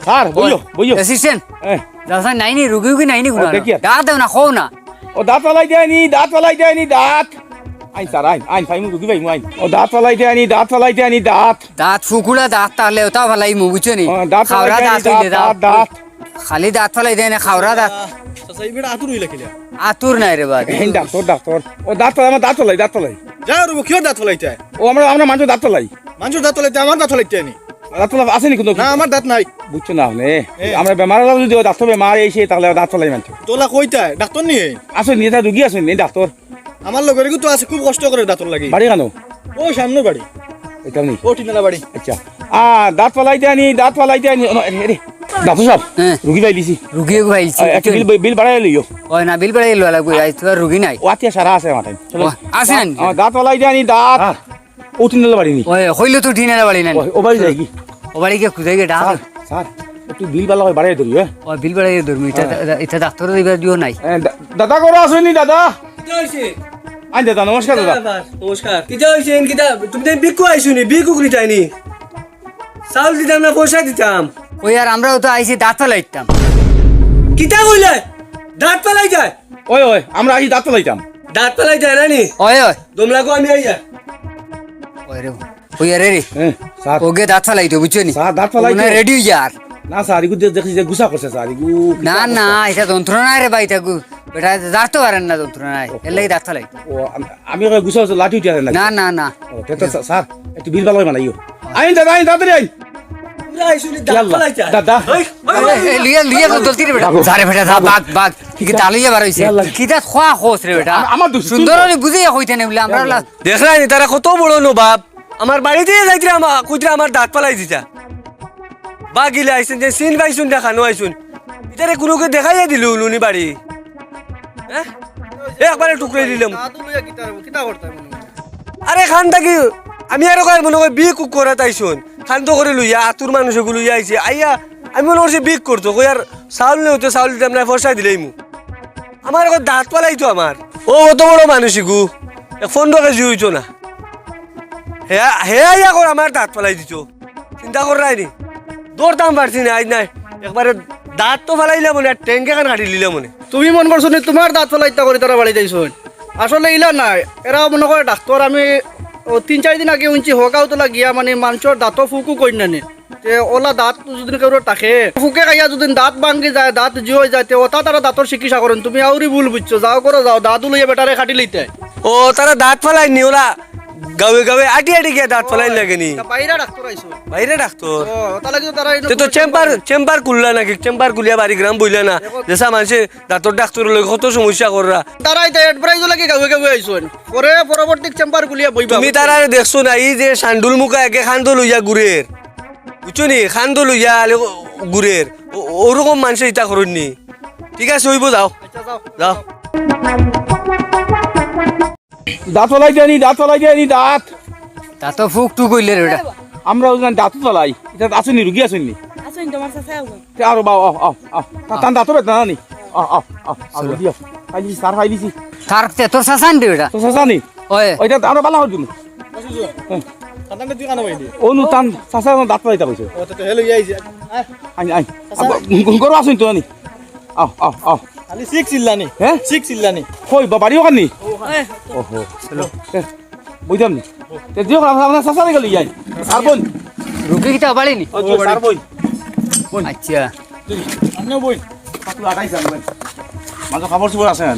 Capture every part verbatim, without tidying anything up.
স্যার, বইও, বইও। অ্যাসিস্ট্যান্ট। এ। যাও স্যার, নাই নি, রুগী উগী নাই নি কোনো? দেখি আর। দাঁত দেও না, কও না। ও দাঁত ফালাই দেয় নি, দাঁত ফালাই দেয় নি, দাঁত। আইন স্যার, আইন, আইন, ফাইমু রুগী ফাইমু, আইন। ও দাঁত ফালাই দেয় নি, দাঁত ফালাই দেয় নি, দাঁত। দাঁত ফুকুড়া দাঁত তাহলে ওটা ফালাইমু, বুঝছো নি? ও, দাঁত ফালাই খাওরা দেয় নি, দাঁত হইলে দাঁত, দাঁত। দাঁত, দাঁত। খালি দাঁত ফালাই দেয় না, খাওরা দাঁত। আচ্ছা, এই বেটা আতুর হইলা কিলা? আতুর নাই রে বাদ। এই ডাক্তার, ডাক্তার। ও দাঁত ফালাই, আমার দাঁত ফালাই, দাঁত ফালাই। যা রে, কিয় দাঁত ফালাইতে? ও আমরা, আমরা মানুষের দাঁত ফালাই। মানুষের দাঁত ফালাইতে, আমার দাঁত ফালাইতে নি। দাঁত ফালাই আছে নি কোনো? না, আমার দাঁত নাই। বুঝছো না আপনি? এ। আমরা বেমার হলে যদি ও ডাক্তার বেমার এসে তাহলে দাঁত ফালাই মানছে। তোলা কইতায়? ডাক্তার নিয়ে? আছে নি, এটা রুগী আছে নি, ডাক্তার। আমার লগর এগু তো আছে, খুব কষ্ট করে দাঁতর লাগি। বাড়ি কানো? ও সামনে বাড়ি। এটা নি? ও টিনালা বাড়ি। আচ্ছা। আ, দাঁত ফালাই দেয় নি, দাঁত ফালাই দেয় নি। ও, এরে, এরে। ডাক্তার সাহেব, হ্যাঁ। রুগী পাইলিছি। রুগী পাইলিছি। আ, একটা বিল, বিল বাড়াই লইও। ওই না, বিল বাড়াই লওয়া লাগবো। আজ তো আর রুগী নাই। ও আতিয়া সারা আছে আমার টাইম। চলো। ও, আছে না? আ, দাঁত ফালাই দেয় নি, দাঁত। হ্যাঁ। ও টিনালা বাড়ি নি? ওই, কইলো তো টিনালা বাড়ি নাই। ওই, ও বাড়ি যাই কি? ও বাড়ি গিয়া খুঁজাই গেটা। স্যার, স্যার, একটু বিল বালা হয় বাড়াই ধরি, হ্যাঁ? ও, বিল বাড়াই ধরবো। এটা, হ্যাঁ। এটা, এটা ডাক্তারও দিবার দিও নাই। এ, দা-, দাদা ঘরে আছেন নি, দাদা? কিতা হইছে? আই দাদা, নমস্কার দাদা। কিতা ব্যাপার? নমস্কার। কিতা হইছে? এন কিতা? তুমি তো ভিক্ষু আইছো নি? ভিক্ষু করি তাই নি? চাউল দিতাম না, পয়সা দিতাম? ওই আর আমরাও তো আইছি দাঁত ফালাইতাম। কিতা কইলে? দাঁত ফালাই যায়? ওই, ওই, আমরা আইছি দাঁত ফালাইতাম। দাঁত ফালাই যায় না নি? ওই, ওই। দমলাগো আমি আইয়া। ওই রে, ওই আরে রে। হ্যাঁ, স্যার। ওগে দাঁত ফালাই তো, বুঝছো নি? স্যার, দাঁত ফালাই তো। রেডি হই যার। না, স্যার, ইগু দে-, দেখছি যে গুছা করছে, স্যার, ইগু না, কিতা না, অবস্থা? এটা যন্ত্রণা রে ভাই, এটা গু-, এটা জারতো পারেন না যন্ত্রণায়। ও, এর লাগি দাঁত ফালাই। ও, আমি, আমি ওকে গুছা করছে, লাঠি উঠে না। না, না, না। ও, তে তো স্যার, স্যার, একটু বিল বালা বানাইও। আইন দাদা, আইন, তাড়াতাড়ি আইন। তোমরা আইছো নি দাঁত ইয়াল্লা, ফালাই যায়? দাদা। এই, এই, এই, এই, লুইয়া, লুইয়া, তো দলতি রে বেটা। বাবু। যা রে বেটা, যা, বাবু। বাঘ, বাঘ। কি কি তালুইয়া বার হইছে? ইয়াল্লা। কি দাঁত খোয়া খোস রে বেটা? আমা-, আমার দুষ, সুন্দর তুই করে বুঝিয়া কইতে নে বলে, আমরা ইয়াল্লা। দেখরায় নি, তারা কত বড় নবাব। আমার বাড়িত যাইতরা আমা-, কইতরা আমার দাঁত ফালাই দিতা। বাগিলা আইছইন যে সিন পাইছইন না, খানো আইছইন। ইতারে কুনুকে দেখাইয়া দিলু নি বাড়ি। হ্যাঁ? এ একবারে টুকরাই দিলাম। দাদু লইয়া কিতা, কিতা করতাম? আরে খান থাকি আমি আরো কয় মনে কয় বিয়ে কুক করাত আইছইন। খান তো করে লইয়া, আতুর মানুষ এগু লইয়া আইছে। আইয়া আমি মনে করছি বিক করতো। কই আর চাউল নেই হতে চাউল দিতাম না, পয়সা দিলেই মু। আমার এখন দাঁত ফালাই তো আমার। ও অত বড় মানুষ ইগু। এক পনেরো কেজি হইতো না। হে, হে আইয়া কর আমার দাঁত ফালাই দিত। চিন্তা কররায় নি? ধরতাম পারছি না, আইজ নাই। একবারে দাঁত তো ফালাইলাম মনে, আর ঠেঙ্গে খান কাটি লিলাম মনে। তুমি মন করছো নি, তোমার দাঁত ফালাইতা করি তারা বাড়ি যাইছো? আসলে ইলা নাই। এরা মনে করে ডাক্তার, আমি ও তিন চাইর দিন আগে হুনছি হগাঁওতলা গিয়া মানে মানষর দাঁতো ফুকু কইন না নি। তে ওলা দাঁত যুদি কেউর থাকে, ফুকে খাইয়া যুদি দাঁত ভাঙ্গি যায়, দাঁত জি হই যায়, তে ওটা তারা দাঁতর চিকিৎসা করইন। তুমি আউরি ভুল বুঝছো, যাও করো যাও, দাদু লইয়া বেটারে কাটি লইতে। ও, তারা দাঁত ফালাইন নি, ওরা গাঁওয়ে গাঁওয়ে আটি আটি গিয়া দাঁত ফালাইন লাগে নি? তা বাইরা ডাক্তার আইছো। বাইরা ডাক্তার? ও, ওটা লাগি তো তারা তে তো চেম্বার, চেম্বার খুললা নাকি? চেম্বার খুলিয়া বাড়ি গ্রাম বইলা না? দেখো। যেসা মানষে দাঁতর ডাক্তার লই কত সমস্যা কররা। তারা এটা অ্যাডভার্টাইজ লাগি গাঁওয়ে গাঁওয়ে আইছো। পরে পরবর্তী চেম্বার খুলিয়া বইবা। তুমি তারারে দেখছো না? এই যে শান্ডুল মুখা একে খান্দো লইয়া ঘুরের। বুঝছো নি? খান্দো লইয়া আলে ঘুরের। ও-, ওরকম মানষে ইতা করইন নি। ঠিক আছে, অইবো, যাও। আচ্ছা, যাও। যাও। দাঁত ফালাই দেয় নি, দাঁত ফালাই দেয় নি, দাঁত। তা তো ফুক টুক হইলে রে বেটা। আমরা ওই দাঁত ফালাই। ইটা আছে নি, রুগী আছে নি? আছে নি, তোমার চাচা আউগা। তে আরো বাও, আও, আও, আও। তা-, তান দাঁতও বেদনা নি? আও, আও, আও, আও, চলো। দিও। ফাইলিছি, স্যার, ফাইলিছি। তার তে তোর চাচা নি রে বেটা? তোর চাচা নি? ওই। ওইটা তো আমরা বালা হই দিমু। হ্যাঁ। তার নামে তুই কানো বাইলি? অনু তান চাচা দাঁত ফালাইতা কইছে। ও, তো, তো হেলো ইয়াই যে। আয়। আইন, আইন। চাচা। আব-, গ-, গরু আসুন তো আনি। আও, আও, আও। খালি সিক্স ইল্লানি। হ্যাঁ? সিক্স ইল্লানি। কই, বা-, বাড়ি ওখানে? ওখানে। ওহো। চলো। এ, বুঝলাম নি। তে দিও, আমরা, আমরা চাচা গেল ইয়াই। আর বোন। রুগী কিতা বাড়ি নি? ও, জি, স্যার, বোন। বোন। আচ্ছা। আপনিও বোন। পাতলা আটাই স্যার, বোন। মাঝে খবর সবর আছে না?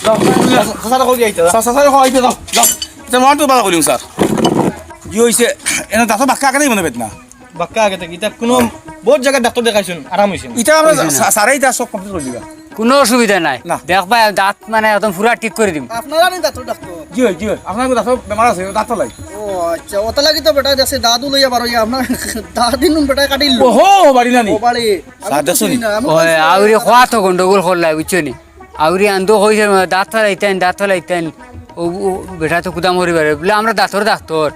দাও, চাচা, চাচা কই যাইতে? চাচা, চাচা কই যাইতে? দাও, দাও। এটা মার তো বালা করিম, স্যার। কি হইছে? এনে দাঁত বাক্কা আগে মনে বেদনা। বাক্কা আগে থাকি। ইতা কোনো বহুত জাগাত ডাক্তার দেখাইছইন, আরাম হইছে না। ইতা আমরা হইছে না। সা-, সারাই ইতা সব কমপ্লিট করে দিবা। কোনো অসুবিধা নাই। না। দেখ ভাই, দাঁত মানে একদম পুরা ঠিক করে দিমু। আপনারা নি দাঁতর ডাক্তার? জি অয়, জি অয়। আপনার দাঁত বেমার আছে, দাঁত ফালাই। ও আচ্ছা, ওটা লাগি তো বেটা দেখছি দাদু লইয়া বার হইয়া আপনার দাঁত দিন বেটা কাটিল। ও হো, বাড়ি না নি? ও বাড়ি। আমি স্যার, তো দেখছো নি? চিনি না, আমি ওই, কইছি, আউরি খোয়া তো গন্ডগোল করলাই, বুঝছো নি? আউরি আন্দো কইছে, দাঁত ফালাইতেন, দাঁত ফালাইতেন। ও, ও, বেটা তো কুদাম করি বারে। বলে, আমরা দাঁতর ডাক্তার।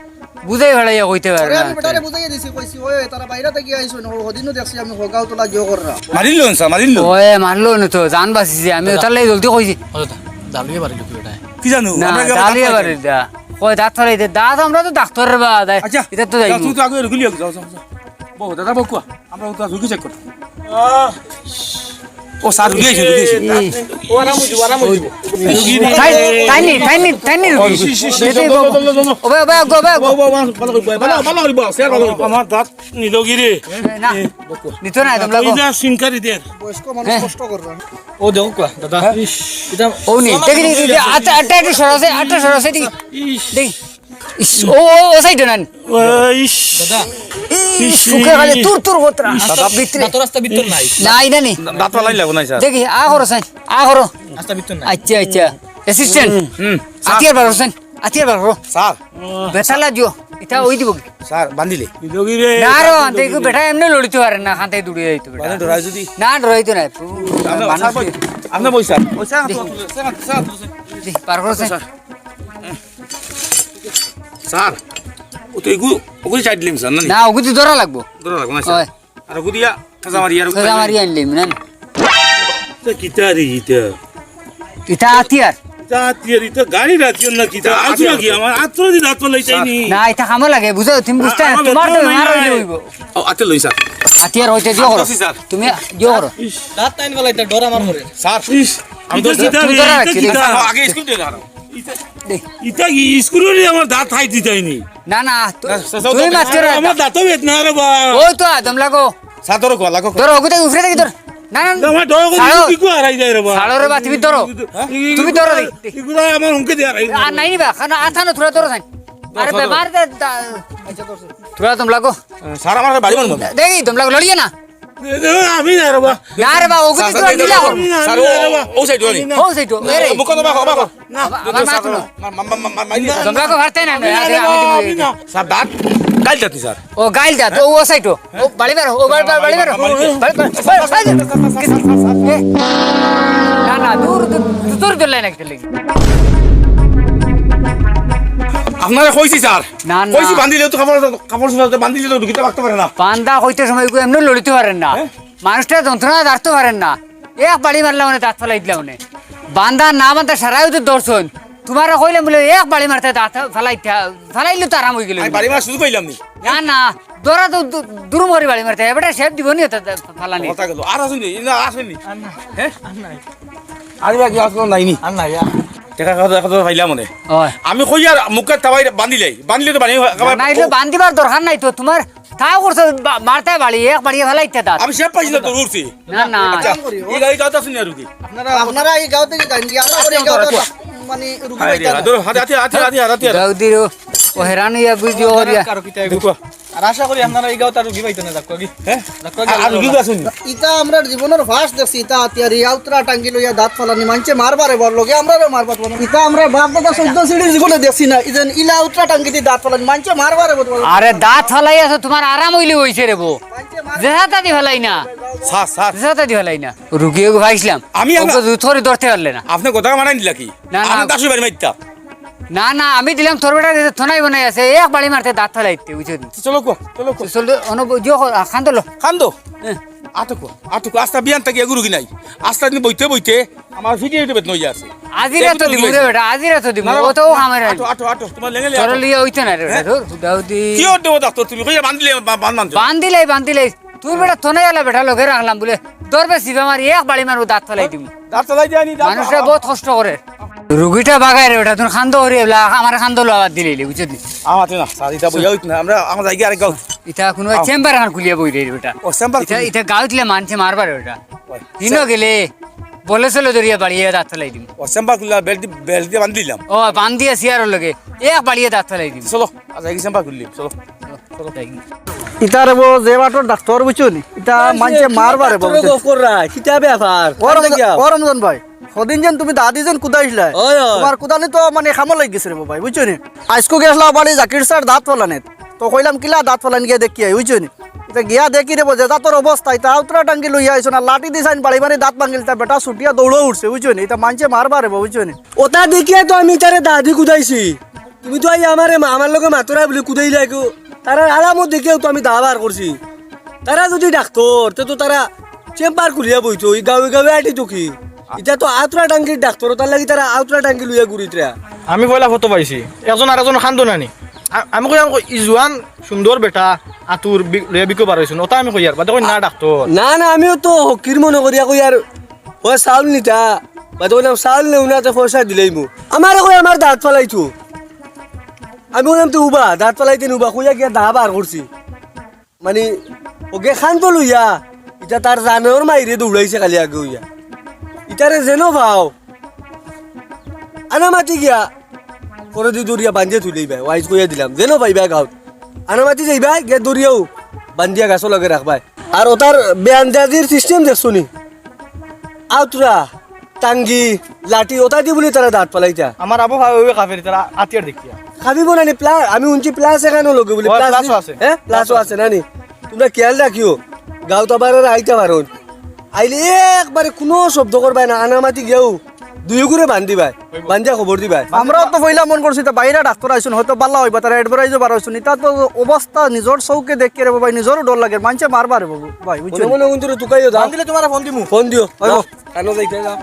বুঝাই ফালাইয়া কইতে পারে আরে, না। আমি বেটারে বুঝাইয়া দিছি, কইছি, "ওই, তারা বাইরে থাকি আইছইন, ও হদিনও দেখছি আমি হগাও তো লাগিও কররা।" মারিল না, স্যার, মারিল না। ওই, মারলো না তো, জান বাঁচিছে। আমি দাদা। ওটার লাগি জলদি কইছি। ও দাদা, দালুয়ে বাড়ি লোক বেটায়। কি জানো? না, আমরা কি দালুয়ে বাড়ি দা। কই দাঁত ফালাইতে, দাঁত আমরা তো ডাক্তার রে বা, দাই। আচ্ছা, এটা তো যাও, যাইবো। তুমি তো আগে রেগুলি যাও, যাও, যাও। বউ, দাদা, বউ, কুয়া। আমরা তো রুগী চেক করতে। ও স্যার, রুগী আইছে, রুগী আইছে। ও, আরাম অইবো, আরাম অইবো। রুগী রে। তাই, তাই নি, তাই নি, তাই নি রুগী। ওবে, ওবে, ওবে, ওবে। বউ, বউ, বউ, ভালো করিবো, ভালো, ভালো করিবো, স্যার, ভালো করিবো। আমার দাঁত নিলগি রে। না, নিত না, একদম লাগো। ওই যে সিনকারি দের। বয়স্ক মানুষ হ্যাঁ। কষ্ট করবে। ও দেখো কুয়া, দাদা। হ্যাঁ? ইস, এটা ও নি, দেখি, দেখি, দেখি, আচ্ছা, আচ্ছা, একটু সরাসরি, আচ্ছা, সরাসরি দেখি। ইস। দেখি। ইস, ও, ও, ও সাইডে নেন। ও, ইস। দাদা। ইস, ইস, সুখে খালি ইস। তুর তুর করতে না। দাদা, ভিতরে। দাঁতর রাস্তা ভিতর নাই। নাই, না, নি। দাঁত ফালাই লাগবো নাই, স্যার। দেখি, আ করো, স্যার, আ করো। রাস্তা ভিতর নাই। আচ্ছা, আচ্ছা। অ্যাসিস্ট্যান্ট, হুম, স্যার। আতিয়ার বার হোসেন, আতিয়ার বার করো। স্যার। বেসালা দিও, এটা ওই দিব কি? স্যার, বান্ধিলে। না রো, আনতে একটু বেটা এমনি লড়িতে পারে না, খান্তে দৌড়ে যাইতো বেটা। মানে ডরাই যদি? না, ডরাইতো না। আপনি, মানুষ স্যার, বই-, আপনি বই, স্যার। জি, পার করো, স্যার। স্যার, ও তো এগু-, ওগুলি সাইড লিম, স্যার, না নি? না, ওগুলি ধরা লাগবো। ধরা লাগবো না, স্যার। ওই। আর ওগুলি ইয়া, খেজা মারি, আর খেজা মারি আনলিম, না? তো কিতা রে ইটা? ইটা আতিয়ার। ইটা আতিয়ার, ইটা গাড়ির আতিয়ার না কিতা? আজ নাকি আমার আত্র দি দাঁত ফালাই চাইনি। না, ইটা কামো লাগে, বুঝো? তুমি বুঝতে না, আমার তোমার তো বেতন নাই। মার হইলে হইব। ও, আতে লই, স্যার। আতিয়ার হইতে দিও করো। আচ্ছা, স্যার। তুমি দিও করো। দাঁত টাইন ফালাই, ইটা ডর আমার মরে। স্যার, ইস, আমি তো ইটা কিতা তুমি রে, ধরে ইটা রাখছি, কিতা? দেখি। আগে স্কুল দিয়ে দাঁড়াও। দে। ইটা কি স্কুলের আমার দাঁত খাই দিতাইনি? না, না, তু-, না, স্যার, স্যার, তুমি স্যার, মারছো না। আমার দাঁতও বেদনা রে বা। ওই তো আদম লাগো। স্যার, ধরো, গলা, গলা। ধরো, ওগুতে উফরে দেখি ধর। না, না, না, আমার ডর করে ছাড়ো। কি করে হারাই যায় রে বা? ছাড়ো রে বা, তুমি ধরো। হ্যাঁ? তুমি ধরো দেখি। এগুলা আমার হুমকি দিয়ে হারাই যায়। আর নাই বা, কারণ আথানো থুড়া ধরো সাইন। আরে ধরো, ধরো। বেমার দে, দা-, থুড়া দম লাগো। স্যার, আমার বাড়ি মন মন। দেখি, দম লাগো, লড়িয়ে না। এ, এ, আমি না রে বা। না রে বা, ওগুতে স্যার, থুড়া স্যার, ঢিলা করো। আমি না, স্যার, আমি ও, না রে বা। ও সাইড, ও নি। ও সাইড, এ রে। মুখ তো বাঁকো, বাঁকো। না, আমার মাথা না। মা-, মা-, মা-, মা-, মাইলি না। তোমরা কো পারতে না, না, না, আমি না, আমি না। স্যার, দাঁত, গাইল দাঁত, স্যার। ও, গাইল দাঁত, ও, ও সাইড, ও, বাড়ি বেরো, ও, বাড়ি, বাড়ি, বাড়ি বেরো। বাড়ি, বাড়ি, বাড়ি, বাড়ি। এ, না, না, দূর, দূর, দূর, দূর line actually। আপনারে কইছি, স্যার। না, না। কইছি, বান্ধিলে তো কাপড়, কাপড় চোপড় বান্ধিলে তো ঢুকিতে পারতে পারে না। বান্দা কইতে সময় কেউ এমনি লড়িতে পারেন না। হ্যাঁ? মানুষটা যন্ত্রণা দাঁড়তে পারেন না। এক বাড়ি মারলা মানে দাঁত ফালাই দিলা মানে। বান্দা না বান্দা সারাই তো দর্শন। তোমারে কইলাম বুলে এক বাড়ি মারতে দাঁত ফালাই, ফালাইলে তো আরাম হয়ে গেল। আমি বাড়ি মারার সুযোগ পাইলাম নি। না, না, ধরা তো দু-, দুরুম করি বাড়ি মারতে। এবারে শেপ দিব নি তো ফালানি। কথা গেল। আর আসেনি, না আসেনি। আর না। হ্যাঁ? আর নাই। আর ইয়া কি আসলো নাইনি? আর নাই, ইয়া। টেকা কত, কত পাইলাম মানে। ওই। আমি কই আর মুখে তাবাই বান্ধিলাই। বান্ধিলে তো বাড়ি না, না, এটা বান্ধিবার দরকার নাই তো। তোমার তাও করছো বা-, মারতে বাড়ি, এক বাড়ি ফালাইতে দাঁত। আমি শেপ পাইছি না তো উঠছি। না, না। আচ্ছা, এই গাড়ি গাঁত আছে না রুগী? আপনারা, আপনারা এই গাঁও থেকে যান কি? আমরা করি এই গাঁও তো মানে রুগী পাইতাম না। ধরো, হাতে, হাতে, হাতে, হাতে, হাতে। গাঁও দিও, ও হেরান ইয়া বুঝিও করিয়া। দেখো। আর আশা করি আপনারা এই গাঁও তার রুগী পাইতো না, দেখো কি? হ্যাঁ? দেখো কি? আর রুগী আছেন? ইতা আমরা জীবনের ফার্স্ট দেখছি, ইতা আতিয়ারি আউতরা টাঙ্গি লইয়া দাঁত ফালানি, মানছে মারবারে বড় লগে, আমরারে মারবা তোমার। ইতা আমরা বাপ দাদা চৌদ্দ সিঁড়ির জীবনে দেখছি না। ইদেন ইলা আউতরা টাঙ্গি দি দাঁত ফালানি, মানছে মারবারে বড় তোমার। আরে দাঁত ফালাই আছে, তোমার আরাম হইলে হইছে রে বউ। মানছে মার- যেহাতা দি ফালাই না। Sir, sir. যেহাতা দি ফালাই না। রুগী ওগো পাইছিলাম। আমি ওগো আমরা জুত করে ধরতে পারলে না। আপনি কথা মানাই নিলা কি? না, না। আমার দাসু বাড়ি মাইতা। না, না, আমি দিলাম তোর বেটা গেছে, থনাই বনাই আছে, এক বাড়ি মারতে দাঁত ফালাই দিতে, বুঝছো নি? চলো কো, চলো কো। চল, অনব-, জিও কর, আ, খান্দলো। খান্দো? হ্যাঁ। আটো কো, আটো কো, আস্তা বিয়ান থাকি এগু রুগী নাই। আস্তা দিন বইতে বইতে আমার ফিটে ফিটে বেদনা হইয়া আছে। আজি রাতো দিমু রে বেটা, আজি রাতো দিমু। না, না, ও তো না, খামে রাই। আটো, আটো, আটো, তোমার লেঙে লে তোর আটো। লিয়ে হইতে না রে বেটা, হ্যাঁ? ধুর, হুদাহুদি। কি ওর দেবো ডাক্তার তুমি? কইয়া বান্ধিলে, বা-, বান্ধান যাও। বান্ধিলাই, বান্ধিলাই। তুই বেটা থনাই আলা বেটা লগে রাখলাম বলে, দরবে সিবা মারি এক বাড়ি মারবো, দাঁত ফালাই দিমু। দাঁত ফালাই দিয়া নি, দাঁত মানুষরা ফালাই। বহুত কষ্ট করে। রুগীটা বাগায় রে বেটা, তুই খান্দো করি এবলা, আমার খান্দো লো আবার দিলে, বুঝছো নি? আমাতে না, স্যার, ইটা বইয়া হইতো না। আমরা, আমার জায়গা আরেক গাঁও। ইটা কোনো আও। চেম্বার খান খুলিয়া বই রে বেটা। ও, চেম্বার ইটা, খুলি। ইটা গাঁও দিলে মানছে মারবার বেটা। ওই, হিনো চে- গেলে, বলে চলো দরিয়া বাড়িয়ে দাঁত ফালাই দিমু। ও, চেম্বার খুলিয়া বেল্ট দি-, বেল্ট দিয়ে বান্ধি দিলাম। ও, বান্ধি আছি আর লগে, এক বাড়িয়ে দাঁত ফালাই দিমু। চলো, আচ্ছা, এই চেম্বার খুললি, চলো। ইতারে বো যে বাটর ডাক্তার বুঝছো নি? ইতা মানছে মারবারে বো, ডাক্তার বুঝছো? গো কররা, কিতা ব্যাপার? ও রমজান, ও রমজান ভাই, হদিন যেন তুমি দাদি যেন কুদাইছিলা, ওই, ওই। তোমার কুদানি তো মানে খামো লাগি গেছে রে বো ভাই, বুঝছো নি? আইজকু গেছলা বাড়ি জাকির স্যার দাঁত ফালানিত, তো কইলাম কিলা দাঁত ফালানি গিয়া দেখি আই, বুঝছো নি? ইতা গিয়া দেখি রে বো, যে দাঁতর অবস্থা, ইতা আউতরা টাঙ্গি লইয়া আইছো না, লাঠি দিছাইন বাড়ি বাড়ি দাঁত ভাঙিল, ইতা বেটা ছুটিয়া দৌড়ো উঠছে, বুঝছো নি? ইতা মানছে মারবারে বো, বুঝছো নি? ওটা দেখিয়া তো আমি তারে দাদি কুদাইছি। তুমি তো আই আমারে মা-, আমার লগে মাতরায় বুলি কুদাইলায় গো। তারার আলামত দেখিয়াউ তো আমি দাবার করছি। তারা যুদি ডাক্তর, তে তো তারা চেম্বার খুলিয়া বইতো, ই গাঁওয়ে গাঁওয়ে আটিতো কি? ইতা তো আউতরা টাঙ্গির ডাক্তর, তার লাগি তারা আউতরা টাঙ্গি লইয়া ঘুরিতরা। আমি পয়লা ফটো পাইছি, একজন আরেকজন খান্দো নানি। আ-, আমি কইয়ার, কই, "ই জুয়ান সুন্দর বেটা, আতুর বি-, লইয়া বিকো বার অইছইন।" ওটা আমি কইয়ার, বাদে কইন, "না, ডাক্তর।" না, না, আমিও তো হকির মনো করিয়া কইয়ার, "অয় চাউল নিতা।" বাদে কইলাম, "চাউল নেও না, তে পয়সা দিলাইমু।" আমারে কয়, "আমার দাঁত ফালাইতো।" আমি কইলাম, "তে উবা, দাঁত ফালাইতে নি উবা।" কইয়া গিয়া দা বার করছি। মানে, অগে খান্ত লইয়া, ইটা তার জানর মাইরে দৌড়াইছে খালি আগে অইয়া। ইটারে যেন পাও, আনামাতি গিয়া, করদি ধরিয়া বান্ধিয়া থুইলাইবায়, ওয়াইজ কইয়া দিলাম, যেন পাইবায় গাঁওত। আনামাতি যাইবায়, গিয়া ধরিয়াউ বান্ধিয়া গাছর লগে রাখবায়। আর ওটার বেআন্দাজির system দেখছো নি? আউতরা, টাঙ্গি, লাঠি, ওটাদি বুলি তারা দাঁত ফালাইতা। আমার আবু ভাই ওই কাফের, তারা আতিয়ার দেখিয়া। খাবি বোনা নি plus, আমি হুনছি plus এখানো লগে বুলি, ওই plus plus ও নি? আছে। হ্যাঁ? Plus ও আছে না নি? তুমরা খেয়াল রাখিও, গাঁওত আবার ওরা আইতা পারইন। আইলে একবারে কুনু শব্দ করবায় না, আনামাতি গিয়াউ দুইগুরে বান্ধিবায়, বান্ধিয়া খবর দিবায়। আমরাও তো পয়লা মন করছি, তে বাইরা ডাক্তর আইছইন, হয়তো ভালা অইবা, তারা advertise ও বার অইছইন। ইটা তো অবস্থা নিজর চউখে দেখিয়া রে বাবা, নিজরও ডর লাগে, মানষে মারবা রে বাবু, ভাই, বুঝছো? মনে মনে কিন্তু তুকাইও দাও। বান্ধিলে তুমারে ফোন দিমু। ফোন দিও, ওই যাও। কানো যাইতে যাও।